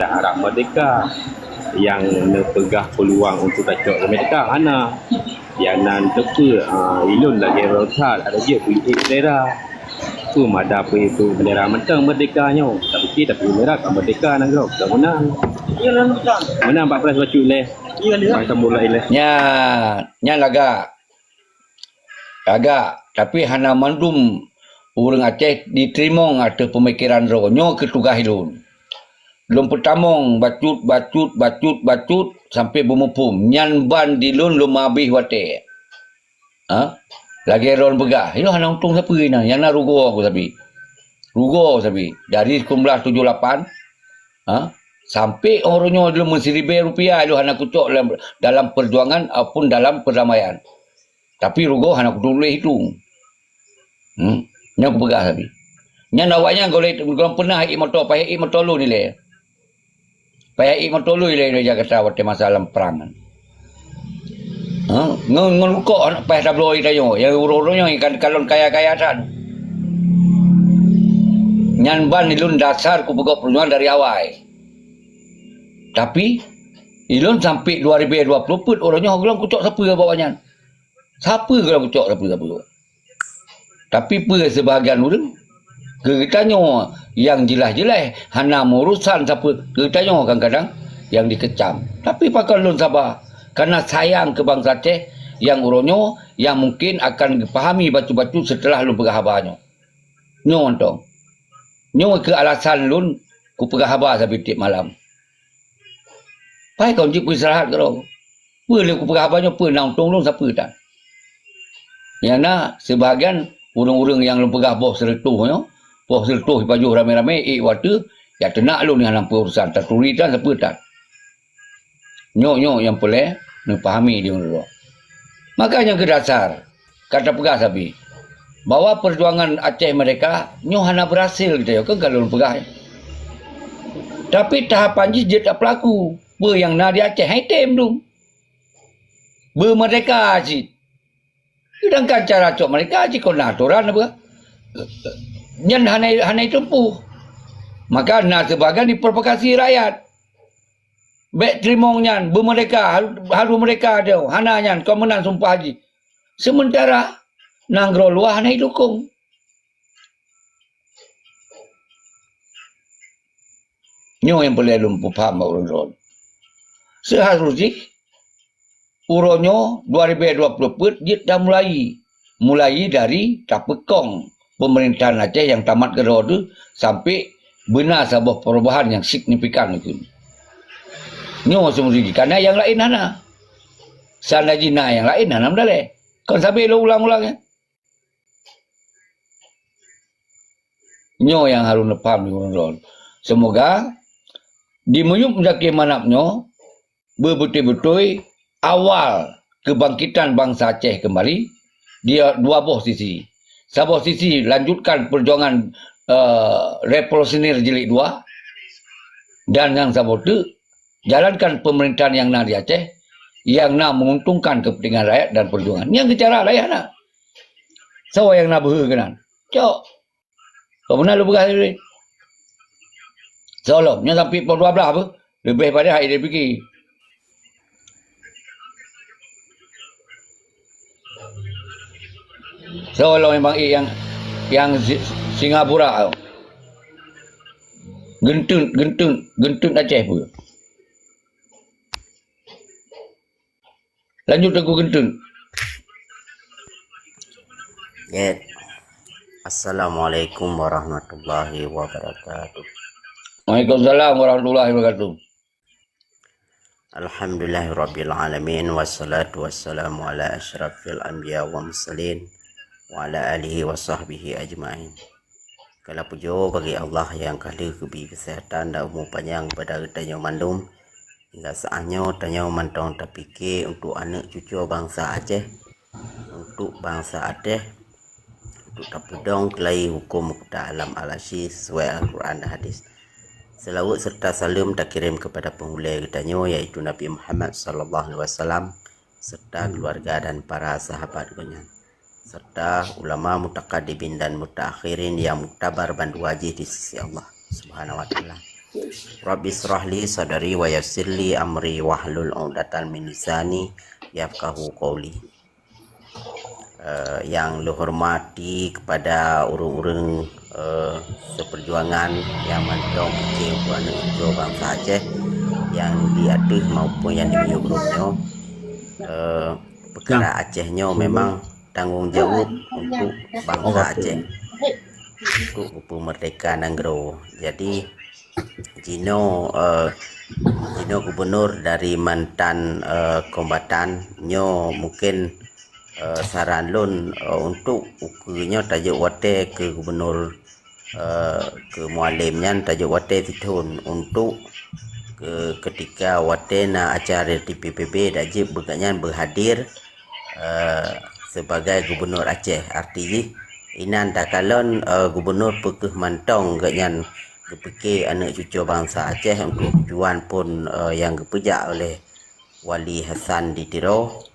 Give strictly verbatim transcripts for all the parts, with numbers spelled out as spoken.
Harap merdeka nyang neupeugah peuluang untuk tacok keu merdeka hana. Nyang nan teupeu, ah, ilôn lagèe droe that, ada jeuet beuiék bendera. Peue mada peue itu bendera mantong merdeka nyoe. Tapi, tapi bendera ka merdeka nanggroe, ka meunang. Meunang empat belas bacut lé. Bang Tambula ilée. Nyan, nyan lagak. Lagak, tapi hana mandum ureuëng Aceh jiteurimong ateueh peumikiran droe nyoe keu tugaih lôn. Lôn peutamong bacut, bacut, bacut, bacut sampoe beumuphom. Nyan ban di lôn lôn meuhabéh watée. Ha? Lagée droe peugah, "Nyoe hana untông sapeue na, nyang na rugoe ku sabe." Rugoe sabe. Dari sikureueng blaih tujoh lapan, ha? Sampoe uroe nyoe lôn meusiribée rupiah lôn hana kucok dalam, dalam peujuangan ataupun dalam peurdamaian. Tapi rugoe hana kutuléh itong. Hmm. Nyan kupeugah sabe. Nyan awaknyan gohlom, gohlom peunah ék moto, payah ék moto lôn ilée. Payah ék moto lôn ilée di Jakarta watée masa lam prang. Ha? Ngon, ngon rukok payah tabloe tanyoe. Nyang uroe-uroe nyoe kan kalon kaya-kaya that. Nyan ban ilôn dasar kupeugah peujuangan dari awai. Tapi, ilôn sampoe dua ribu dua puluh peuet uroe nyoe gohlom kucok sapeue bak awaknyan. Sapeue gohlom kucok sapeue-sapeue. Tapi peue sibagian ureuëng, keu geutanyoe nyang jeulaih-jeulaih hana meuurosan sapeue, keu geutanyoe kadang-kadang nyang dikecam. Tapi pakon lôn saba, kareuna sayang keu bansa Aceh nyang uroe nyoe nyang mungken akan geupahami bacut-bacut seuteulah lôn peugah haba nyoe. Nyoe mantong. Nyoe keuh alasan lôn kupeugah haba sabe tieb malam. Pai kon jeuet peuistirahat keudroe. Peue lé kupeugah haba nyoe, peue na untông lôn sapeue tan. Nyang na sibagian ureuëng-ureuëng nyang lôn peugah boh sireutôh nyoe, boh sireutôh jipajoh ramé-ramé, ék watée, ya teunak lôn nyang hana peuurosan, taturi tan sapeue tan. Nyoe-nyoe nyang peureulée neupahami di ureuëng droe. Maka nyang keu dasar, ka tapeugah sabe, bahwa peujuangan Aceh Merdeka nyoe hana beurhasil geutanyoe, kon ka lôn peugah. Tapi tahapan jih jeuet tapeulaku, peue nyang na di Aceh hai tem dum. Beumeurdeka cit. Seudangkan cara cok meurdeka jih kon na atoran apa. Nyan hana, hana jiteupeue. Maka na sibagian jiprovokasi rakyat. Bék teurimong nyan, beumeurdeka, harôh meurdeka teuh, hana nyan, kon meunan sumpah jih. Seumeuntara nanggroe luwa hana jidukong. Nyoe nyang peureulée lôn peupaham bak ureuëng droe. Seuharôh jih, uroe nyoe dua ribu dua puluh peuet jeuet tamulai. Mulai dari tapeukong peumeurintah Aceh nyang tamat keudroe teuh sampoe beuna saboh peurubahan nyang signifikan keu nyoe seumeusti jih, kareuna nyang laén hana. Seandai jih na nyang laén hana meudalée. Kon sabe lôn ulang-ulang nyan. Nyoe nyang harôh neupaham di ureuëng droe. Seumoga di miyueb Muzakir Manaf nyoe beubeutôi-beutôi awal keubangkitan bansa Aceh keumbali di dua boh sisi. Saboh sisi lanjutkan peujuangan, eh, revolusioner jilid dua, dan nyang saboh teuk jalankan peumeurintahan nyang na di Aceh nyang na meuuntungkan keupeuntengan rakyat dan peujuangan. Nyang keu cara laén hana. Soe nyang na beuhe keunan? Cok. Kok beuna lôn peugah tadi? Soe lom, nyan sampoe poh dua blaih beuh. Leubeh pada hai dia pike. Soe lom memang ék nyang, nyang Si-, Singapura tu. Geuntut, geuntut, geuntut Aceh peue. Lanjut Teungku Geuntun. Ya. Assalamualaikum warahmatullahi wabarakatuh. Waalaikumsalam warahmatullahi wabarakatuh. Alhamdulillahirabbil alamin, wassalatu wassalamu ala asyrafil anbiya wal mursalin wa ala alihi wa sahbihi ajmain. Segala pujoe bagi Allah nyang ka lheueh geubri keuseuhatan dan umu panyang keupada geutanyoe mandum. Hingga saát nyoe tanyoe mantong tapike untuk aneuk cucoe bansa Aceh, untuk bansa Aceh, untuk tapeudong keulayi huköm Meukuta Alam Al-Asyi sesuai Al-Quran dan Hadis. Seulaweuet serta saleuem takirém keupada peungulée geutanyoe, yaitu Nabi Muhammad sallallahu alaihi wasallam, serta keuluwarga dan para sahabat gobnyan, serta ulama mutakadimin dan mutaakhirin nyang muktabar bandua jih di sisi Allah Subhanahu wa Taala. Rabbi israh li sadri wa yassir li amri wahlul 'uqdatam min lisani yafqahu qauli. Eh, yang lôn hormati kepada ureuëng-ureuëng, eh, seperjuangan yang mantong keucing buah negeri bansa Aceh yang di ateueh maupun yang di miyueb rhueng nyoe. Eh, peukara Aceh nyoe memang tanggong jaweueb untuk bansa Aceh, untuk geupeumerdeka nanggroe. Jadi, jinoe, eh, jinoe gubernur dari mantan, eh, kombatan nyoe mungkin, eh, saran lôn, eh, untuk ukeue nyoe tajok watée keu gubernur, eh, keu Mualem nyan tajok watée sithon untuk keu ketika watée na acara di P B B dak jeuet beugat nyan beuhadir, eh, sebagai gubernur Aceh. Arti jih, inan takalon, eh, gubernur peukeuh mantong geuhnyan geupike aneuëk cucoe bansa Aceh untuk tujuan pun, eh, yang geupeujak oleh Wali Hasan di Tiro.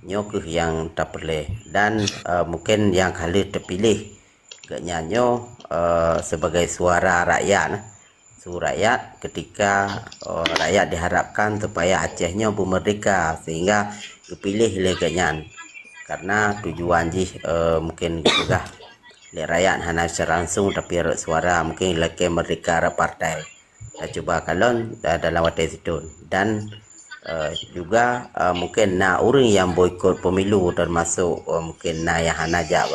Nyoe keuh yang tapeureulée dan, eh, mungkin yang ka lheueh teupiléh geuhnyan nyoe, eh, sebagai suara rakyat, nah. Su rakyat ketika, eh, rakyat diharapkan supaya Aceh nyoe beumerdeka sehingga geupiléh lé geuhnyan. Karena tujuan jih, eh, mungkin geupeugah lé rakyat hana secara langsung tapi rot suara, mungkin lakée merdeka rot partai. Tacuba kalon, eh, dalam watée sithon. Dan, eh, juga, eh, mungkin na ureuëng yang boikot pemilu termasuk, eh, mungkin na yang hana jak,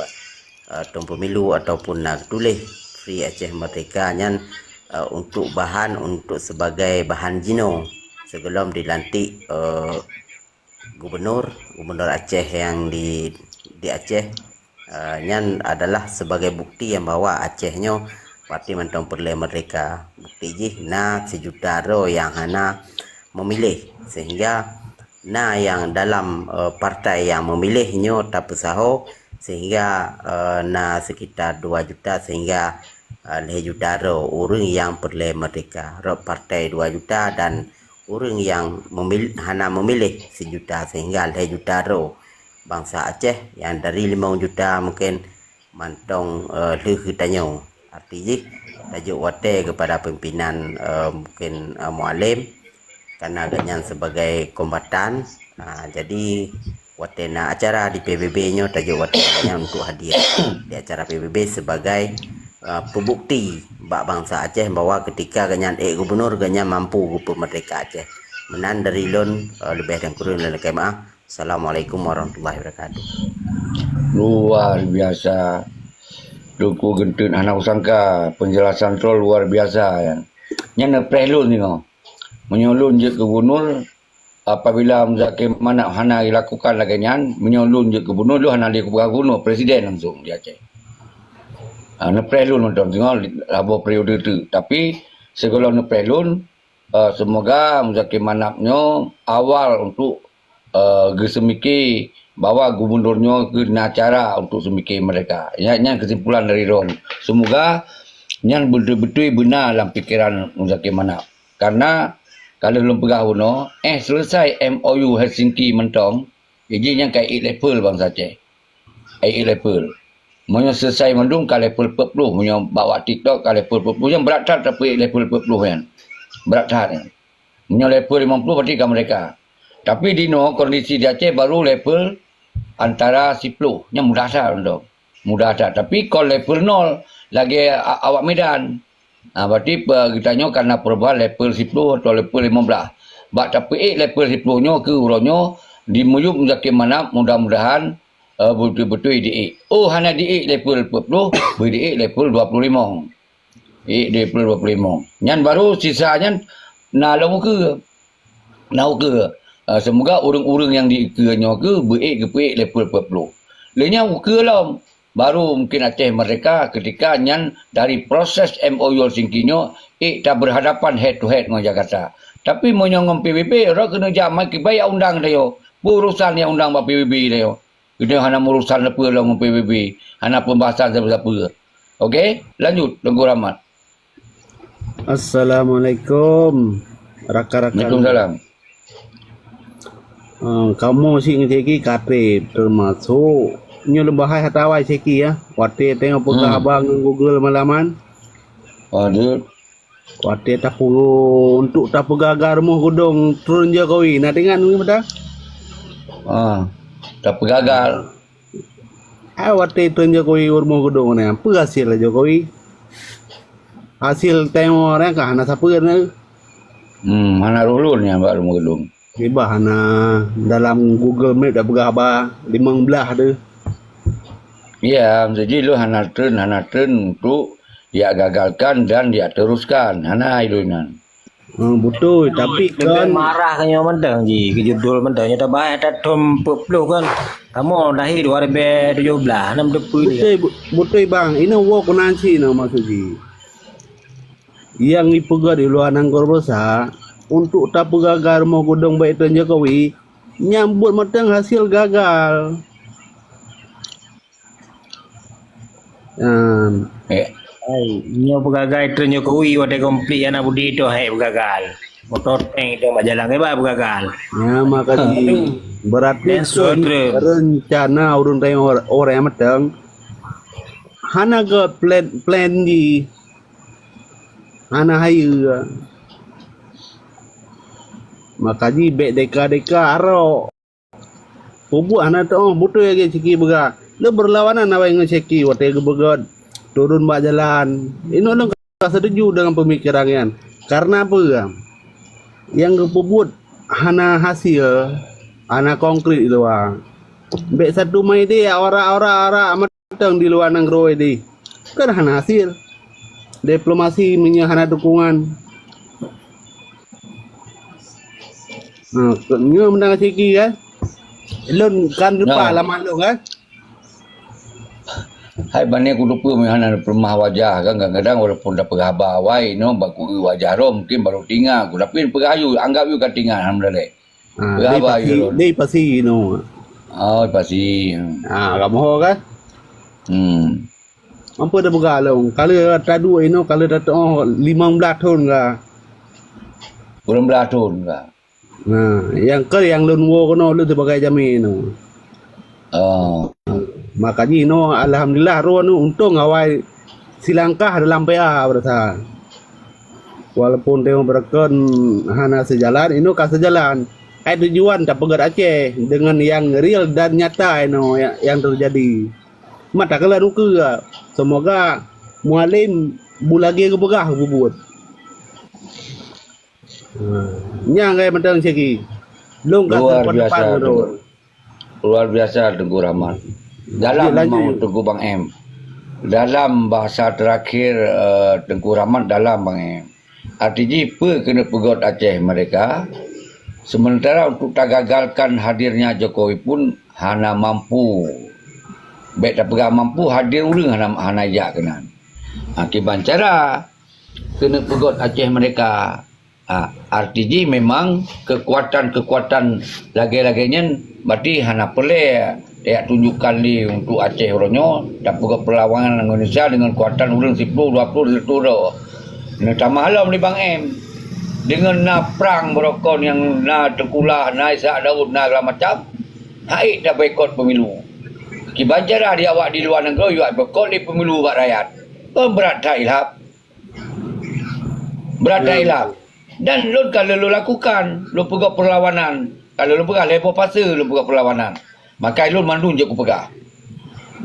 eh, tom pemilu ataupun na tuléh Free Aceh Merdeka nyan, eh, untuk bahan, untuk sebagai bahan jinoe sebelum dilantik, eh, gubernur, gubernur Aceh yang di, di Aceh, eh, nyan adalah sebagai bukti yang bahwa Aceh nyoe pasti mantong peureulée merdeka. Bukti jih na sijuta droe yang hana memilih, sehingga na yang dalam, eh, partai yang memilih nyoe tapeusaho, sehingga, eh, na sekitar dua juta sehingga, eh, lhée juta droe ureuëng yang peureulée merdeka. Rot partai dua juta dan ureuëng yang memil-, hana memilih sijuta sehingga lhée juta droe bansa Aceh yang dari limong juta mungkin mantong, eh, lheueh geutanyoe. Arti jih, tajok watée kepada pimpinan, eh, mungkin, eh, Mualem, karena geuhnyan sebagai kombatan. Ah, jadi, watée na acara di P B B nyoe, tajok watée nyan untuk hadir di acara P B B sebagai, eh, peubukti bak bansa Aceh bahwa ketika geuhnyan ék gubernur, geuhnyan mampu geupeumerdeka Aceh. Meunan dari lôn, eh, leubeh dan kureueng lôn lakée meu'ah. Assalamualaikum warahmatullahi wabarakatuh. Luar biasa. Teungku Geuntun hana kusangka penjelasan droe luar biasa nyan. Nyan neupreh lôn singoh. Meunyoe lôn jeuet keu gubernur, apabila Muzakir Manaf hana dilakukan lagée nyan, meunyoe lôn jeuet keu gubernur, lôn hana lé kupeugah gubernur, presiden langsung di Aceh. Ha, neupreh lôn mantong singoh saboh periode teuk. Tapi sigohlom neupreh lôn, eh, semoga Muzakir Manaf nyoe awal untuk, eh, geuseumiké bahwa gubernur nyoe keu na cara untuk seumiké merdeka. Nyan, nyan kesimpulan dari droe. Semoga nyan beutôi-beutôi beuna lam pikeran Muzakir Manaf. Karena ka lheueh lôn peugah bunoe, eh, selesai M O U Helsinki mantong, jih nyan ka ék level bansa Aceh. Ék level. Meunyoe selesai mandum ka level empat puluh, meunyoe bak wak TikTok ka level empat puluh, nyan brat that tapi level empat puluh nyan. Brat that nyan. Meunyoe level lima puluh berarti ka merdeka. Tapi dinoe kondisi di Aceh baru level antara siploh. Nyan mudah that mantong. Mudah that. Tapi kon level nol lagée a-, awak Medan. Ha, berarti pe-, geutanyoe karena perubahan level siploh atau level lima belas. Bak tapeuék level siploh nyoe keu uroe nyoe di miyueb Muzakir Manaf, mudah-mudahan, eh, beutôi-beutôi diék. Oh, hana diék level empat puluh, beu diék level dua puluh lima. Ék level dua puluh lima. Nyan baru sisa nyan na lom ukeue. Na ukeue. Eh, semoga ureuëng-ureuëng nyang diukeue nyoe keu beuék geupeuék level empat puluh. Lé nyan ukeue lom. Baru mungkin Aceh merdeka ketika nyan dari proses M O U Helsinki nyoe, ék taberhadapan head to head ngon Jakarta. Tapi meunyoe ngon P B B, roh keuneuk jak mai kiban undang tanyoe. Peue urusan nyang undang bak P B B tanyoe. Keuneuk hana urusan leupeu lom ngon P B B, hana pembahasan sapeue-sapeue. Okey, lanjut Teungku Rahmat. Assalamualaikum, rakan-rakan. Waalaikumsalam. Ah, kamoe sik ngon Syeki ka trép, teumasok nyoe lôn bahai hata awai Syeki, ya. Watée teungoh peugah Hmm. haba ngon Google malaman. Aduh. Watèe tapeu-, untuk tapeugaga rumoh geudong treun Jokowi, na teuingat nyoe mata? Ah, tapeugaga. Ah, watèe treun Jokowi rumoh geudong nyan, peue hasil Jokowi? Hasil teumé nyan ka hana sapeue na. Hmm, hana roh lôn nyan bak rumoh geudong. Kiban hana dalam Google Map dak peugah haba limong blaih tu. Ya, jadi lôn hana treun, hana treun untuk jak gagalkan dan jak teruskan. Hana ilôn nyan. Hmm, beutôi, tapi kan marah ka nyoe mantong ji, keu judul mantong nyoe tabahas that thon peuet ploh kan. Kamoe lahé dua ribèe tujoh blaih, hana meuteupeue dia. Beutôi, bu-, beutôi bang, inoe woe keunan cit inoe maksud jih. Nyang jipeugah di luwa nanggroe beusa, untuk tapeugaga rumoh geudong bak treun Jokowi, nyan buet mantong hasil gagal. Nyan. Eh. Hai, nyoe peugagai treun Jokowi watèe konflik Ana Budi tu hai peugagal. Moto tank tu bak jalan kiban peugagal. Ya, makajih. Berarti rencana ureueng tanyoe orang mantong hana gèt plan, plan jih. Hana hayeue. Makajih bèk deka-deka arok. Peubuet hana teu'oh, beutôi lagèe Syeki peugah. Le beurlawanan awai ngon Syeki watèe geupeugah turun bak jalan. Inoe lôn ka setuju deungon peumikiran nyan. Karena peue? Nyang geupeubuet hana hasil, hana konkret di luwa. Bèk satu maidé, ora-ora, ora mantong di luwa nanggroe deh. Kan hana hasil. Diplomasi meunyoe hana dukungan. Nah, nyoe meunan Syeki kan. Lôn kan lupa lama lôn kan. Hai bani kuteupeue meuhana peuleumah wajah kan, kadang-kadang walaupun tapeugah haba awai inoe bak kueu wajah droe mungkin baru tinga ku, tapi peugah yue anggap yue ka tinga alhamdulillah. Ah, peugah haba yue droe. Dei pasi inoe. Oh, pasi. Ah, kamoe kan? Hmm. Ampa tapeugah lôn, ka lheueh taduek inoe ka lheueh tateu'oh limong blaih thon ka. Limong blaih thon ka. Nah, nyang keu nyang lôn woe keunoe lôn sibagai jamé nyoe. Oh. Makajih nyoe alhamdulillah droeneuh untông awai silangkah dalam P A beurasa. Walaupun teuma beureukan hana seujalan, inoe ka seujalan. Hai tujuan tapeugèt Aceh deungon nyang real dan nyata inoe nyang, nyang teujadi. Mata keulan ukeue, seumoga Mualem beulagèe geupeugah geubuet. Nyan gaya mantong Syeki. Lôn ka luar biasa, Teungku. Luar biasa Teungku Rahmat. Dalam lanjut, Teungku Bang Em. Dalam bahasa terakhir, eh, Teungku Rahmat dalam Bang Em. Arti jih peue keuneuk peugöt Aceh merdeka, sementara untuk tagagalkan hadirnya Jokowi pun hana mampu. Bèk tapeugah mampu, hadir ureueng hana, hana jak keunan. Ha, kiban cara keuneuk peugöt Aceh merdeka. Ha, arti jih memang keukuatan-keukuatan lagèe-lagèe nyan berarti hana peureulèe tajak tunjukkan lé untuk Aceh uroe nyoe, tapeugöt peulawanan Indonesia deungon keukuatan ureueng siploh, dua ploh, sireutoh droe. Neutamah lom lé Bang Em, deungon na prang beurokon nyang na Teuku Lah, na Ishak Daud, na segala macam, hana ék taboikot pemilu. Kiban cara di awak di luwa nanggroe, yue boikot lé pemilu bak rakyat. Kan brat that ilham. Brat that ilham. Dan lôn ka lheueh lôn lakukan, lôn peugöt peulawanan. Ka lôn peugah lhèe boh fase lôn peugöt peulawanan. Maka lôn mandum jeuet kupeugah.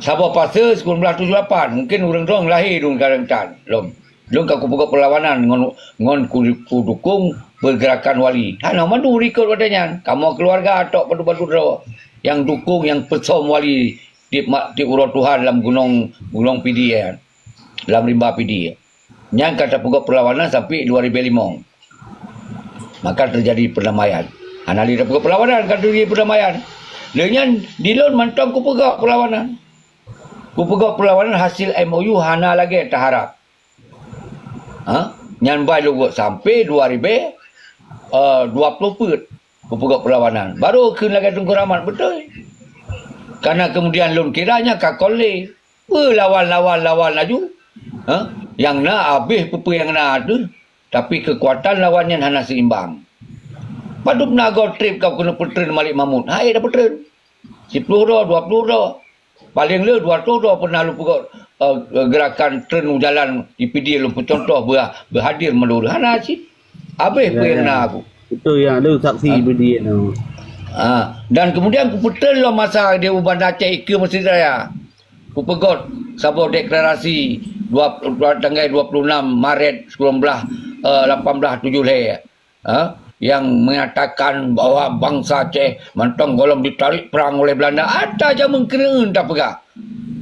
Saboh fase sikureueng blaih tujoh lapan, mungkin ureueng droe lahé lôn kadang tan lom. Lôn ka kupeugöt peulawanan ngon, ngon ku, kudukung pergerakan wali. Hana mandum rikot watèe nyan. Kamoe keuluwarga tok padub-padub droe nyang dukung, nyang peusom wali tiep ma-, tiep uroe tuha lam gunong, gunong Pidie nyan. Lam rimba Pidie. Nyan ka tapeugöt peulawanan sampai dua ribèe limong. Maka teujadi peurdamaian. Hana lé tapeugöt peulawanan, ka teujadi peurdamaian. Lé nyan di lôn mantong kupeugöt peulawanan. Kupeugöt peulawanan hasil M O U hana lagèe taharap. Ha? Nyan ban lôn göt sampai dua ribèe, eh, dua ploh peuet. Kupeugöt peulawanan. Baru kheun lagèe Teungku Rahmat, beutôi. Karena kemudian lôn kira nyan ka kon lé. Peulawan, lawan, lawan laju. Ha? Nyang na abéh peue-peue nyang na teuh. Tapi keukuatan lawan nyan hana seimbang. Padub na goe trép ka keuneuk peutreun Malik Mahmud. Hana ék tapeutreun. Siploh droe, dua ploh droe. Paleng le dua reutôh droe pernah lôn peugöt eh, gerakan treun u jalan di Pidie lôn peucuntoh beuha-, beuhadir meulureuh. Hana cit. Habéh peue nyang na aku. Beutôi, ya, lôn saksi Pidie nyoe. Ha, dan kemudian kupeutreun lom masa di u Banda Aceh Ikeue Mesjid Raya. Kupeugöt saboh deklarasi dua, dua, tanggai dua puluh enam Maret sembilan belas, eh, lapan belas tujuh lhèe. Ha? Yang menyatakan bahwa bansa Aceh mantong gohlom ditarék prang oleh Belanda. Ata jameun keuneuen tapeugah.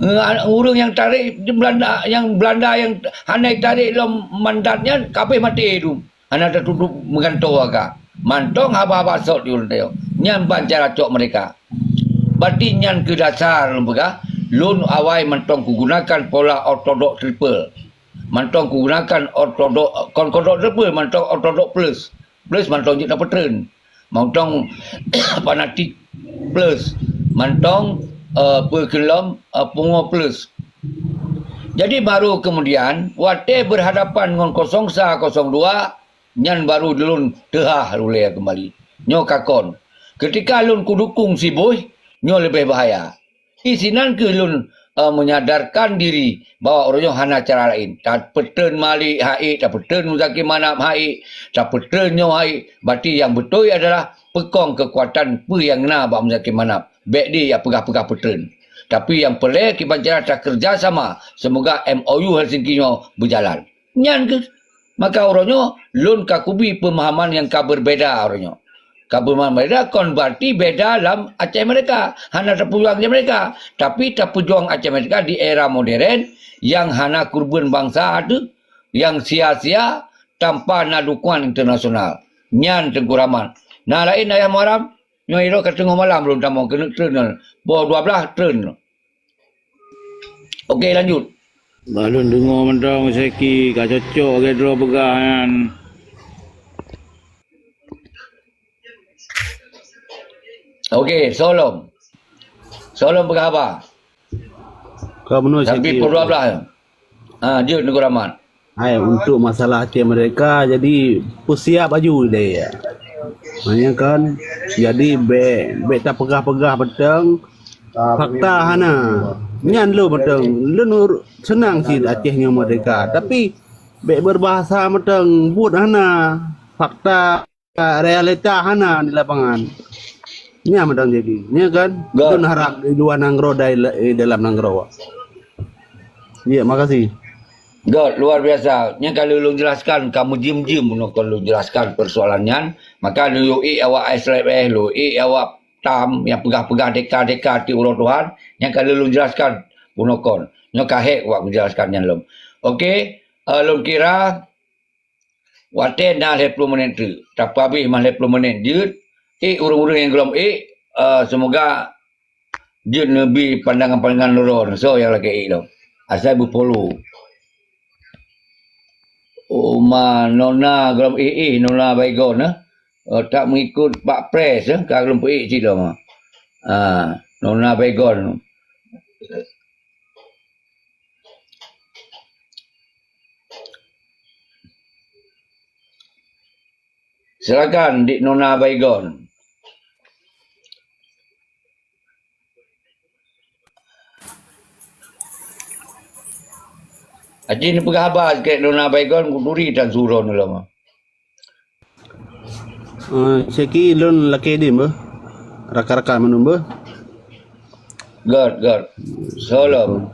Eh, ureueng nyang tarék Belanda, nyang Belanda nyang hana tarék lom mandat nyan, ka abéh maté dum. Hana tatutôp meugantoe ka. Mantong haba-haba sot di ureueng tanyoe. Nyan ban cara cok mereka. Berarti nyan keuh dasar lôn peugah, lôn awai mantong kugunakan pola ortodok triple. Mantong kugunakan ortodok, kon ortodok triple, mantong ortodok plus. Plus mantong jeuet tapeutreun. Mantong fanatik plus. Mantong, eh, peue kheun lom, eh, pungo plus. Jadi baru kemudian, watèe berhadapan ngon kosong sa, kosong dua, nyan baru lôn teuhah ulèe keumbali. Nyoe ka kon. Keutika lôn kudukong si Boih, nyoe leubeh bahaya. Di sinan keuh lôn, eh, menyadarkan diri bahwa uroe nyoe hana cara laén. Tapeutreun Malik hai, tapeutreun Muzakir Manaf hai, tapeutreun nyoe hai. Berarti nyang beutôi adalah peukong keukuatan peue nyang na bak Muzakir Manaf. Bèk di jak peugah-peugah peutreun. Tapi nyang peureulèe kiban cara takeureuja sama, seumoga M O U Helsinki nyoe beujalan. Nyan keuh. Maka uroe nyoe, lôn ka kubi peumahaman nyang ka beubeda uroe nyoe. Ka peumahaman beda kon berarti beda lam Aceh Merdeka. Hana tapeujuang Aceh Merdeka. Tapi tapeujuang Aceh Merdeka di era modern nyang hana keureubeuen bansa ateueh, nyang sia-sia tanpa na dukungan internasional. Nyan Teungku Rahman. Na laén Ayah Muharam? Nyoe irot ka teungoh malam lôn tamong keuneuk treun nyoe. Poh dua blaih treun. Oke, lanjut. Bah lôn deungoe mantong Seki ka cocok lagèe droe peugah nyan. Oke, soe lom. Soe lom peugah haba. Ka bunoe Seki. Sampai pukul dua belas. Ha, jeuet Teungku Rahmat. Hai, untuk masalah Aceh Merdeka, jadi peusiap aju deh, ya. Maknanya kan, jadi bèk, bèk tapeugah-peugah mantong, fakta hana. Nyan lôn mantong, lôn ur-, seunang cit Aceh nyoe merdeka. Tapi, bèk beubahasa mantong, buet hana, fakta realita hana di lapangan. Nyan mantong jadi. Nya kan? Lôn harap di luwa nanggroe dan di dalam nanggroe. Ya, makasih. Göt, luar biasa. Nyan ka lheueh lôn jelaskan, ka meujeuem-jeuem bunoe kon lôn jelaskan persoalan nyan. Maka lôn yue ék awak S L F, lôn yue ék awak tam nyang peugah-peugah deka-deka ti uroe Tuhan, nyan ka lheueh lôn jelaskan bunoe kon. Nyoe ka hék wak kujelaskan nyan lom. Oke, eh, lôn kira watèe na lhèe ploh menit teuk. Tapeuhabéh mah lhèe ploh menit jeuet. Ék ureueng-ureueng nyang gohlom ék, eh, seumoga jeuet neubi pandangan-pandangan lôn, soe nyang lakèe ék lom. Asai beupolo. Uma Nona gohlom ék, ék Nona Baygon, eh. Eh, tak mengikut Pak Pres, eh, ka gohlom ék cit lom. Ah, Nona Baygon. Silakan, Dik Nona Baygon. Aci neupeugah haba sikét Nona Baygon, kuturi tan surôn lom. Eh, Syeki lôn lakèe deuh beuh. Rakan-rakan mandum beuh. Göt, göt. Soe lom.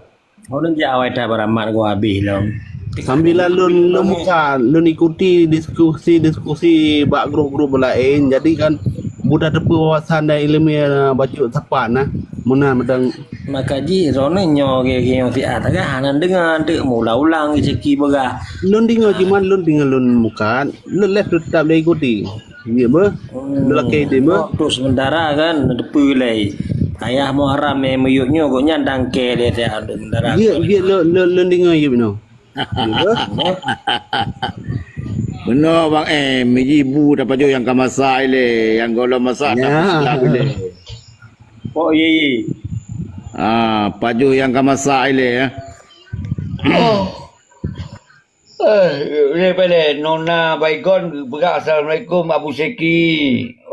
Ulôn jak awai that beuramat ku habéh lom. Sambilan lôn, lôn buka, lôn ikuti diskusi-diskusi bak grup-grup laén. Jadi kan mudah teupeu wawasan dan iéleumé bacut sapat nah. Meunan mantong. Maka jih droeneuh nyoe geuh-geuh nyang siat ka hana deungoe teuk meuulang-ulang Syeki peugah. Lôn deungoe, cuman lôn deungoe lôn mukat, lôn lheuh teutap lôn ikuti. Jeuet beuh. Hmm. Lôn lakèe deuh beuh. Untuk sementara kan, teupeue lé. Ayah Muharram nyang meuyueb nyoe gobnyan dangke lé siat untuk sementara. Jeuet, jeuet lôn, lôn, lôn deungoe jeuet beunoe. Jeuet beuh. Bunoe Bang Em, miji bu tapajoh nyang ka masak ilèe, nyang gohlom masak tapeusila ilèe. Oh, ye, ye. Ah, pajoh nyang ka masak ilèe, ya. Oh. Eh, lé pale, Nona Baygon peugah, "Assalamualaikum, Abu Syeki."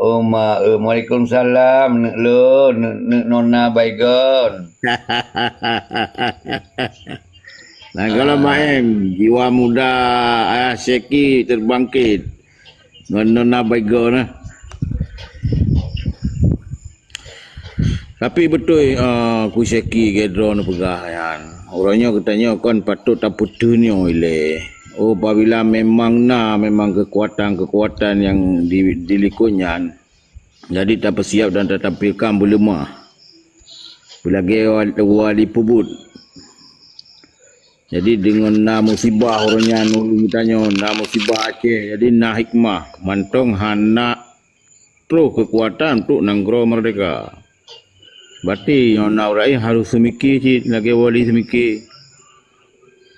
Oh, ma, eh, "Waalaikumsalam, neuk lôn, neuk, neuk Nona Baygon." Nah, kalau main jiwa muda ayah Syeki terbangkit. Ngon nona bego nah. Tapi beutôi, eh, Ku Syeki ke droe neupeugah nyan. Uroe nyoe geutanyoe kon patôt tapeuteunyoe ilée. Oh, apabila memang na memang kekuatan-kekuatan yang di, di likot nyan, jadi tapeusiap dan tatampilkan beuleumah. Beulagée wa-, wali peubuet. Jadi deungon na musibah uroe nyan, ulôn tanyoe na musibah Aceh, jadi na hikmah mantong hana troh keukuatan untuk nanggroe meurdehka. Berarti nyoe na ureuëng harôh seumike cit lagée wali seumike.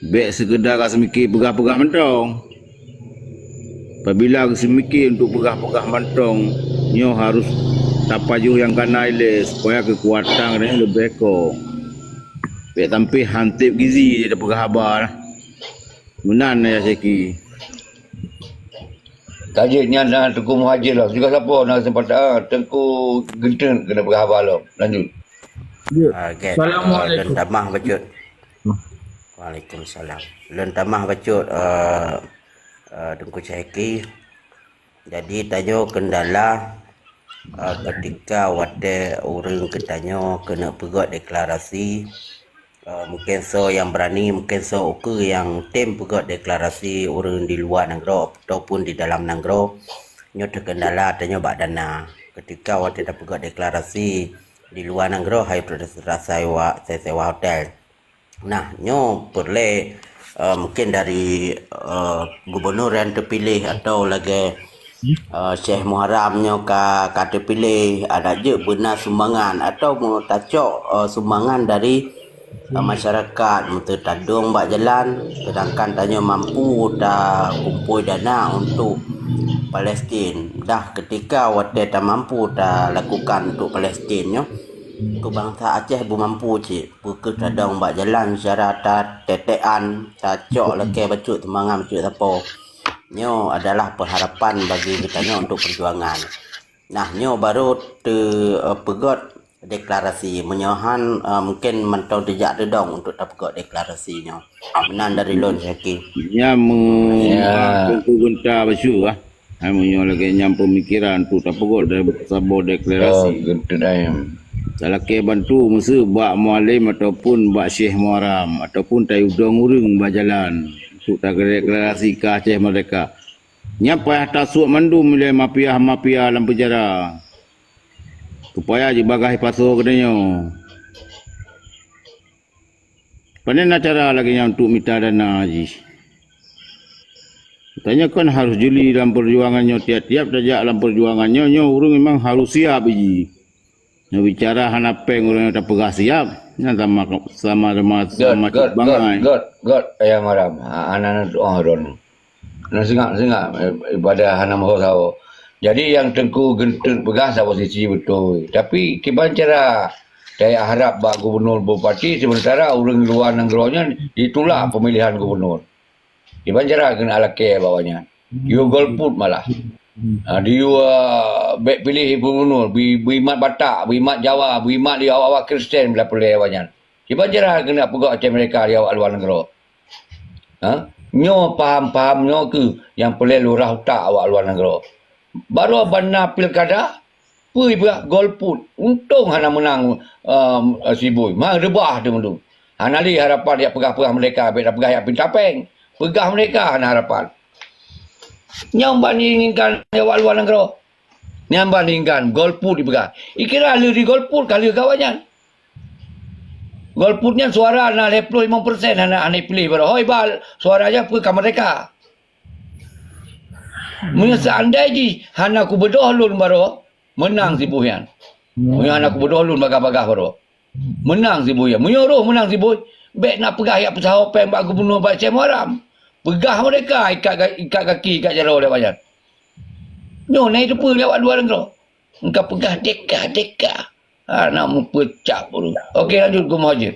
Bék seukeuda ka seumike peugah-peugah mantong. Apabila seumike untuk peugah-peugah mantong, nyoe harôh tapajoh nyang kana ilée supaya keukuatan nyan leubeh kong. Bék sampé hanseb gizi tapeugah haba. Meunan ya Syeki. Ka jeuet nyan na Teungku Muhajir lom. Sigoe sapo na keuseumpatan, ah, Teungku Geunteuek keuneuk peugah haba lom. Lanjut. Ya. Okey. Assalamualaikum. Eh, lôn tamah bacut. Waalaikumsalam. Lôn tamah bacut, eh, eh, Teungku Syeki. Jadi tanyoe kendala, eh, ketika watée ureuëng geutanyoe keuneuk peugét deklarasi, eh, mungkin soe nyang beurani, mungkin soe ukeue nyang tem peugét deklarasi ureuëng di luwa nanggroe ataupun di dalam nanggroe, nyoe teukendala tanyoe bak dana. Ketika watée tapeugét deklarasi di luwa nanggroe, hai rasa sewa, sewa hotel. Nah, nyoe peureulée, eh, mungkin dari, eh, gubunur nyang teupiléh atau lagée, eh, Syekh Muharram nyoe ka, ka teupiléh, adak jeuet beuna sumbangan atau meu-, tacok, eh, sumbangan dari, eh, masyarakat, meuteu tadong bak jalan, seudangkan tanyoe mampu takumpôi dana untuk Palestin. Dah ketika watée tamampu talakukan untuk Palestin nyoe, keu bansa Aceh beumampu cit. Peu kheueh tadong bak jalan secara tatetekan, tacok lakée bacut seumangat bacut sapo. Nyoe adalah pengharapan bagi geutanyoe untuk perjuangan. Nah, nyoe baru teu-, eh, peugét deklarasi. Meunyoe han, eh, mungkin mantong teujak teudong untuk tapeugét deklarasi nyoe. Meunan dari lôn, Syeki. Nyan me-, Ya. Teungku Gunta bacut, ah. Hai meunyoe lagée nyan peumikiran tu tapeugét dari saboh deklarasi. Oh, Gunta Dayang. Talakée bantu meuseu bak Mualem ataupun bak Syekh Muharram ataupun tayue dong ureuëng bak jalan untuk tadeklarasi keu Aceh Merdeka. Nyan payah tasuek mandum lé mafia-mafia lam penjara. Supaya jibagaih pasoe geutanyoe. Pane na cara lagée nyan untuk mita dana jih? Tanyoe kon harôh juli lam peujuangan nyoe, tiap-tiap tajak lam peujuangan nyoe, nyoe ureuëng memang harôh siab jih. Nyoe bicara hana péng ureuëng nyang tapeugah siab, nyan sama, sama, sama, sama Got, got, got, bangai. Got, got, Ayah Maram. Ha, anak-anak doa droeneuh. Nah, seungab-seungab, eh, ibadah hana meuho sawo. Jadi, nyang Teungku Geunteuek peugah saboh sisi beutôi. Tapi, kiban cara tajak harab bak gubunur bupati, sementara ureuëng luwa nanggroe nyan ditulak pemilihan gubunur. Kiban cara keuneuk lakée bak awaknyan. Yue golput malah. Ha, di yue, ah, bék piléh gubunur, beu-, beuimat Batak, beuimat Jawa, beuimat di awak-awak Kristen bila peureulée awaknyan. Kiban cara keuneuk peugah Aceh Merdeka di awak luwa nanggroe. Ha? Nyoe paham-paham nyoe kheueh nyang peureulée lurah utak awak luwa nanggroe. Baroe ban na pilkada, peue ipeugah golput. Untông hana meunang, em, Sibui. Ma reubah teuh mandum. Hana lé harapan jak peugah-peugah merdeka, bék tapeugah jak pinta péng. Peugah merdeka hana harapan. Nyang ban diinginkan awak luwa nanggroe. Nyang ban diinginkan golput ipeugah. Ikira lheueh di golput ka lheueh keu awaknyan. Golput nyan suara na lhée ploh limong persen hana, hana ipiléh baroe. Hôi bal, suara nyan peue ka merdeka. Meunyoe seandai jih hana kubeudôh lôn baroe, meunang Sibui nyan. Meunyoe hana kubeudôh lôn bagah-bagah baroe, meunang Sibui nyan. Meunyoe roh meunang Sibui, bék na peugah jak peusaho péng bak gubunur bak Syekh Muharram. Peugah merdeka ikat ga-, ikat gaki, ikat jaroe lé awaknyan. Nyoe na iteupeue lé awak luwa nanggroe. Engka peugah deka, deka. Ha, nak meupeucap ureuëng. Okey, lanjut keu Muhajir.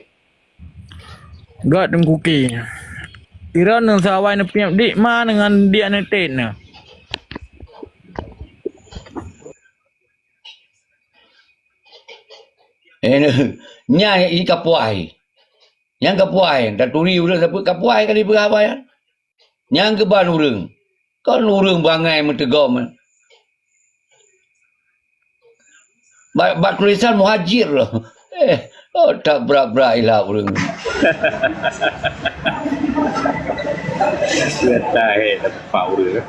Gét Teungku Ki. Droeneuh sawai neupiep dik ma deungon diek neutet neu. Eh, nyan i ka puai. Nyang ka puai, taturi ureuëng sapeue ka puai kali peugah haba nyan. Nyang keuban ureuëng. Kon ureuëng bangai meuteugom. Bak, bak tulisan muhajir loh. Eh, oh, tak brat-brat ilah ureuëng. Gata he tempat ureuëng.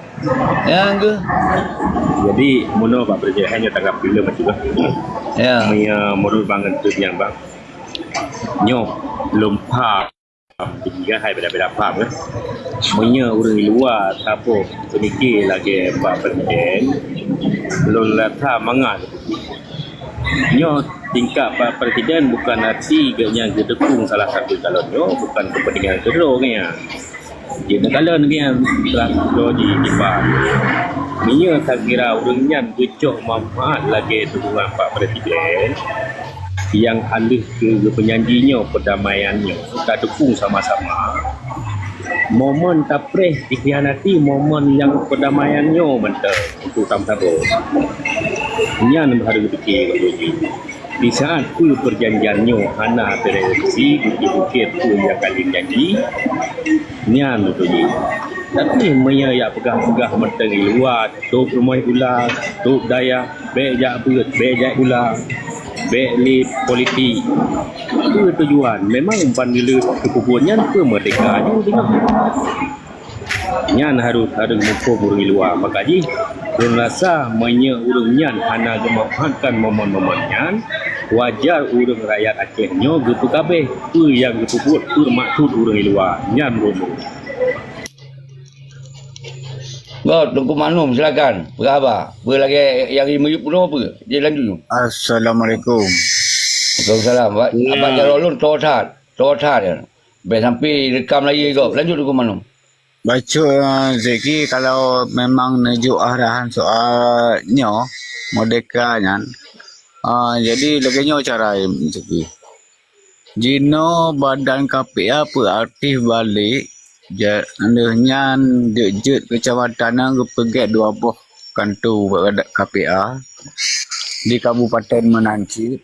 Nyang ke? Jadi, meunoe Pak Presiden hanya tanggap bila macam tu. Ya. Meunyoe menurut bang tu yang bang. Nyoe lompat. Jadi kan hai beda-beda paham kan. Meunyoe ureuëng luwa saboh pemikir lagée Pak Presiden, lôn rasa mangat. Nyoe tingkat Pak Presiden bukan arti geuhnyan geudukung salah satu calon nyoe, bukan kepentingan keudroe geuhnyan. Jadi kalau geuhnyan telah di, di Pak. Meunyoe saya kira ureuëng nyan geucok manfaat lagée dukungan Pak Presiden, yang alih ke geupeunyanji nyoe perdamaian nyoe, ka dukung sama-sama. Momen tapreh dikhianati momen yang perdamaian nyoe mantong untuk tamsabo. Nyan harus dipikir uji. Di saat peue perjanjian nyoe hana tereksi bukit-bukit peue yang kali janji, nyan beutôi. Tapi meunyoe yak peugah-peugah mantong di luwa, top rumoh gula, top dayah, bék jak beuet, bék jak gula, bék lé politik. Peue tujuan? Memang ban lé keupubuet nyan peue merdeka ju teungoh. Nyan harus, harus muphom ureuëng luwa. Maka jih, lôn rasa meunyoe ureuëng nyan hana geumanfaatkan momen-momen nyan, wajar ureuëng rakyat Aceh nyoe geupeugabeh peue nyang geupeubuet, peue maksud ureuëng luwa nyan rumoh. Go, Teungku Manum, silakan. Peugah haba. Peue lagée nyang miyueb bunoe peue? Dilanjut. Assalamualaikum. Waalaikumsalam. Abang Jalol lôn toh that. Toh that. Bék sampai rekam lagi go. Lanjut Teungku Manum. Bacut, eh, Zeki, kalau memang neujok arahan soal nyoe, merdeka nyan, ah, jadi lagée nyoe cara Zeki. Jinoe badan K P A peuaktif balek, ja-, lheueh nyan jeuet-jeuet keucamatan nyan geupeugét dua boh kanto K P A di kabupaten meunan cit.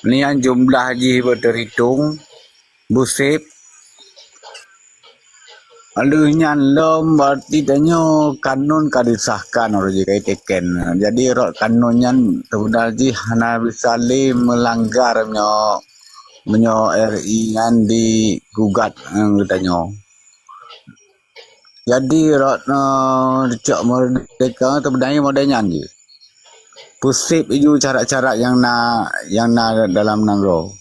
Nyan jumlah jih beuteurhitong, busép. Lheueh nyan lom, berarti tanyoe kanun ka disahkan, uroe jih ka iteken. Jadi, rot kanun nyan sebenar jih hana bisa lé meulanggar meunyoe, meunyoe R I nyan digugat, eh, geutanyoe. Jadi, rot, eh, cok merdeka teubeudai model nyan jih. Pusép iju carat-carat nyang na, nyang na dalam nanggroe.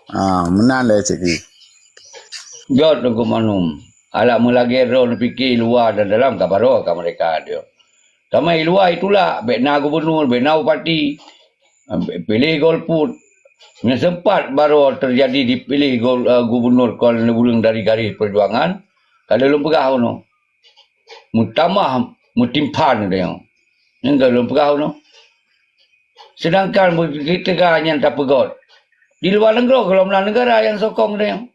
Ah, meunan lé cit jih. Jot Teungku Manum. Alah meulagée droe neupike luwa dan dalam ka baroe ka merdeka deuh. Tamai luwa itulak, bék na gubunur, bék na bupati. Piléh golput. Meunyoe sempat baroe teujadi dipiléh gol-, eh, gubunur kon ureuëng dari garéh peujuangan, ka lheueh lôn peugah unoe. Meutamah meutimphan tanyoe. Nyan ka lôn peugah unoe. Seudangkan bukeutika nyan tapeugöt. Di luwa nanggroe gohlom na neugara nyang sokong tanyoe.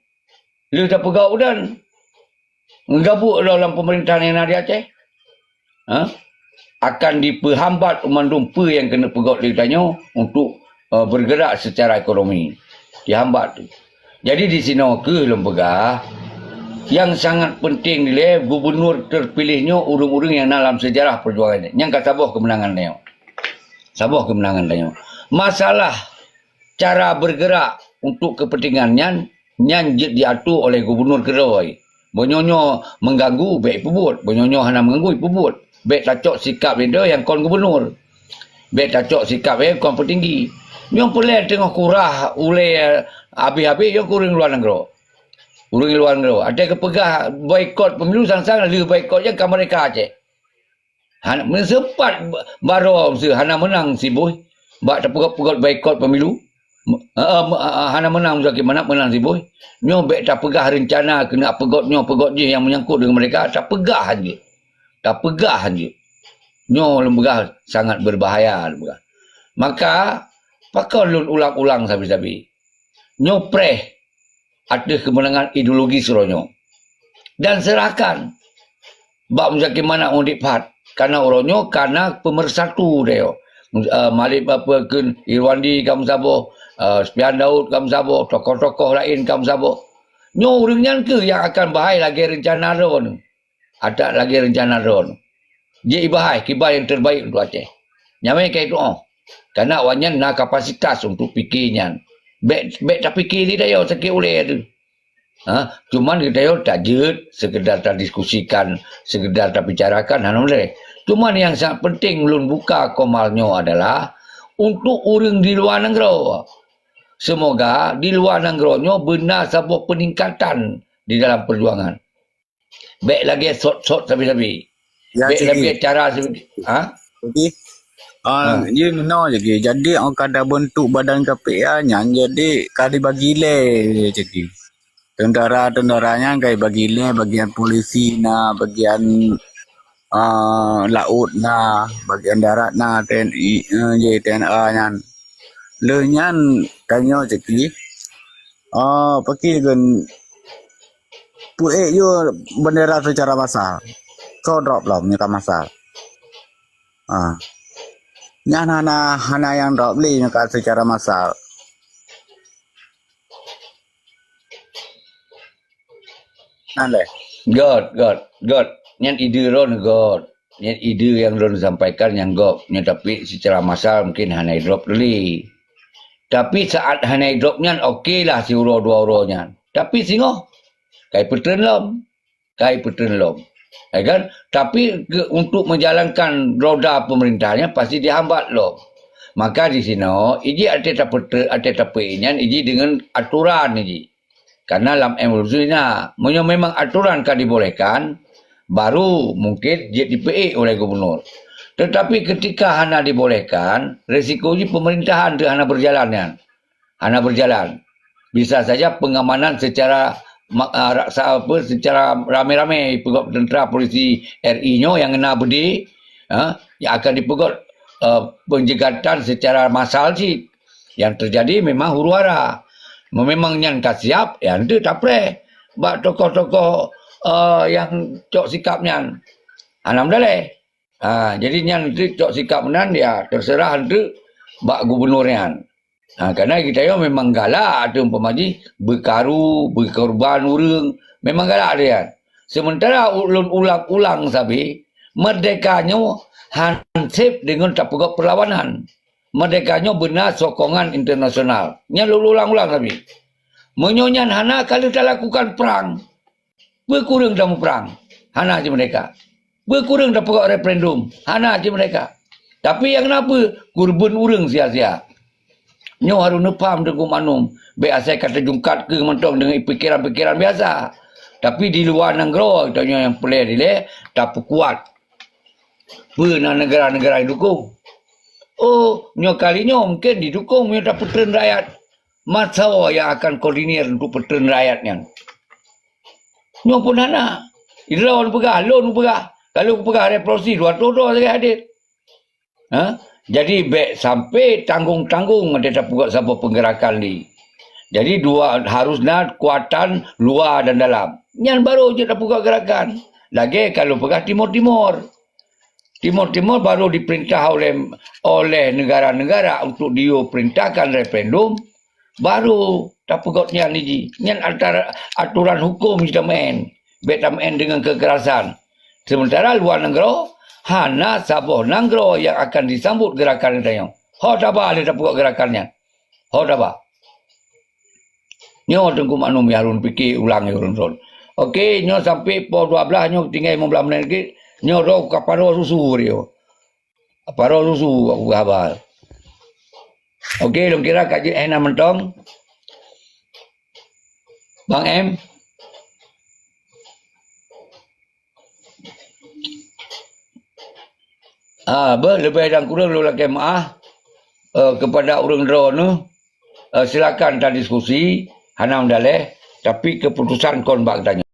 Lheueh tapeugöt udan. Gabuk lom lam peumeurintah nyang na di Aceh. Ha? Akan dipeuhambat mandum peue nyang keuneuk peugöt lé tanyoe untuk, eh, bergerak secara ekonomi. Dihambat tu. Jadi di sinoe keuh lôn peugah, nyang sangat penting dilée gubunur terpilih nyoe ureuëng-ureuëng nyang na lam sejarah perjuangan nyan. Nyang ka saboh keumeunangan tanyoe. Saboh keumeunangan tanyoe. Masalah cara bergerak untuk kepentingan nyan, nyan jeuet diatur oleh gubunur keudroe. Meunyoe nyoe mengganggu, bék ipeubuet. Meunyoe nyoe hana mengganggu, ipeubuet. Bék tacok sikap leader nyang kon gubunur. Bék tacok sikap nyang kon peutinggi. Nyoe peureulée teungoh kurah ulée habéh-habéh nyoe keu ureuëng luwa nanggroe. Ureuëng luwa nanggroe. Até geupeugah boikot pemilu sang-sang lheueh boikot nyan ka merdeka Aceh. Hana, meuseumpat ba-, baroe meuseu hana meunang siboh bak tapeugöt-peugöt boikot pemilu. Me-, eh, eh, me-, eh, eh, hana meunang Muzakir Manaf, meunang siboh. Nyoe bék tapeugah reuncana keuneuk peugöt nyoe, peugöt jih nyang menyangkut deungon merdeka, tapeugah han jeuet. Tapeugah han jeuet. Nyoe lôn peugah sangat berbahaya lôn peugah. Maka, pakon lôn ulang-ulang sabe-sabe. Nyoe preh ateueh keumeunangan ideologi sidroe nyoe. Dan seurahkan bak Muzakir Manaf ngon Diek Fad. Karena uroe nyoe kana pemersatu tanyoe. Eh, Malik apa kheun Irwandi ka meusaboh, eh, Sufyan Daud ka meusaboh, tokoh-tokoh laén ka meusaboh. Nyoe ureuëng nyan kheueh nyang akan bahai lagée reuncana droeneuh. Adak lagée reuncana droeneuh. Jeuet ibahai kiban nyang terbaik untuk Aceh. Nyamai ka itu'oh. Karena awaknyan na kapasitas untuk pike nyan. Bék, bék tapike lé tanyoe sakét ulée teuh. Ha, cuman geutanyoe tajeuet, sekedar tadiskusikan, sekedar tabicarakan, hana meulée. Cuman nyang sangat penting lôn buka komal nyoe adalah untuk ureuëng di luwa nanggroe. Semoga di luwa nanggroe nyoe beuna saboh peningkatan di dalam perjuangan. Bék lagée sot-sot sabe-sabe. Ya, bék lagée cara sabe-sabe. Ha? Jadi, ah, ha. Jadi, ka tabentuk badan K P A nyan, jadi ka dibagi lé, jadi. Tentara-tentara nyan ka dibagi lé, bagian polisi na, bagian, ah, laut na, bagian darat na, T N I, eh, J T N A nyan. Lheueh nyan tanyoe cit, ah, pakri kheun peuék yue bendera secara massal. Soe drop lom nyang ka massal. Ah. Nyan hana, hana nyang drop lé nyang ka secara massal. Nyan lé. Göt, göt, göt. Nyan ide lôn göt. Nyan ide nyang lôn sampaikan nyang göt. Nyan tapi secara massal mungkin hana idrop lé. Tapi saat hana idrop nyan, oke lah siuroe dua uroe nyan. Tapi singoh, kai peutreun lom. Kai peutreun lom. Ya kan? Tapi ke, untuk menjalankan roda pemerintahannya pasti dihambat lom. Maka di sinoe, iji até tapeutre-, até tapeuék nyan iji dengan aturan iji. Karena lam M O U na, meunyoe memang aturan ka dibolehkan, baru mungkin jeuet dipeuék oleh gubernur. Tetapi ketika hana dibolehkan, risiko jih pemerintahan tu hana berjalan nyan. Hana berjalan. Bisa saja pengamanan secara ma-, ah, raksa-, apa, secara ramai-ramai peugah tentera polisi R I nyoe yang kena bedi, ha, yang akan dipeugah, eh, penjegatan secara massal cit. Yang terjadi memang huru-hara. Memang nyan ka siap, ya, entu tapreh bak tokoh-tokoh, eh, yang cok sikap nyan. Hana meudaleh. Ha, jadi nyan entu cok sikap meunan, ya, terserah entu bak gubernur nyan. Ha, karena kita yo memang galak tu umpama jih beukaru, beukorban ureuëng, memang galak dia. Sementara ulôn ulang-ulang sabe, merdeka nyoe hansip dengan tapeugah perlawanan. Merdeka nyoe beuna sokongan internasional. Nyan lôn ulang-ulang sabe. Meunyoe nyan hana ka lheueh talakukan perang, peu kureueng tamuprang? Hana cit merdeka. Peu kureueng tapeugah referendum? Hana cit merdeka. Tapi nyang na peu? Kurban ureuëng sia-sia. Nyoe harus neupaham Teungku Maknum. Bék asai ka tajungkat keu mantong dengan pikiran-pikiran biasa. Tapi di luwa nanggroe tanyoe nyang peureulée dilée tapeukuat. Peu na negara-negara dukung? Oh, nyoe kali nyoe mungkin didukung meunyoe tapeutreun rakyat. Masa nyang akan koordinir untuk peutreun rakyat nyan? Nyoe pun hana. Droe peugah, lôn peugah. Kalau peugah revolusi, dua ratus droe sagai hadir. Ha? Jadi, bék sampai tanggung-tanggung ada tapeugah saboh penggerakan li. Jadi, dua, harus na kekuatan luar dan dalam. Nyan baru jeuet tapeugah gerakan. Lagée kalau peugah timur-timur. Timur-timur baru diperintah oleh, oleh negara-negara untuk diperintahkan referendum, baru tapeugah nyan jih. Nyan antara aturan hukum jih tameu'en. Bék tameu'en dengan kekerasan. Sementara luwa nanggroe, hana saboh nanggroe nyang akan disambut gerakan tanyoe. Ho taba lé tapeugah gerakan nyan. Ho taba. Nyoe Teungku Maknum nyang lôn pike ulang nyoe lôn. Oke, nyoe sampai poh dua belas nyoe tinggai lima belas menit lagi. Nyoe droe ka paro susu dia. Paro susu aku haba. Oke, lôn kira ka jeuet hana mantong. Bang M. Ah, beh, lebih dan kurang lôn lakée meu'ah, eh, kepada ureuëng droeneuh. Eh, silakan tadiskusi, hana meudaleh, tapi keputusan kon bak geutanyoe.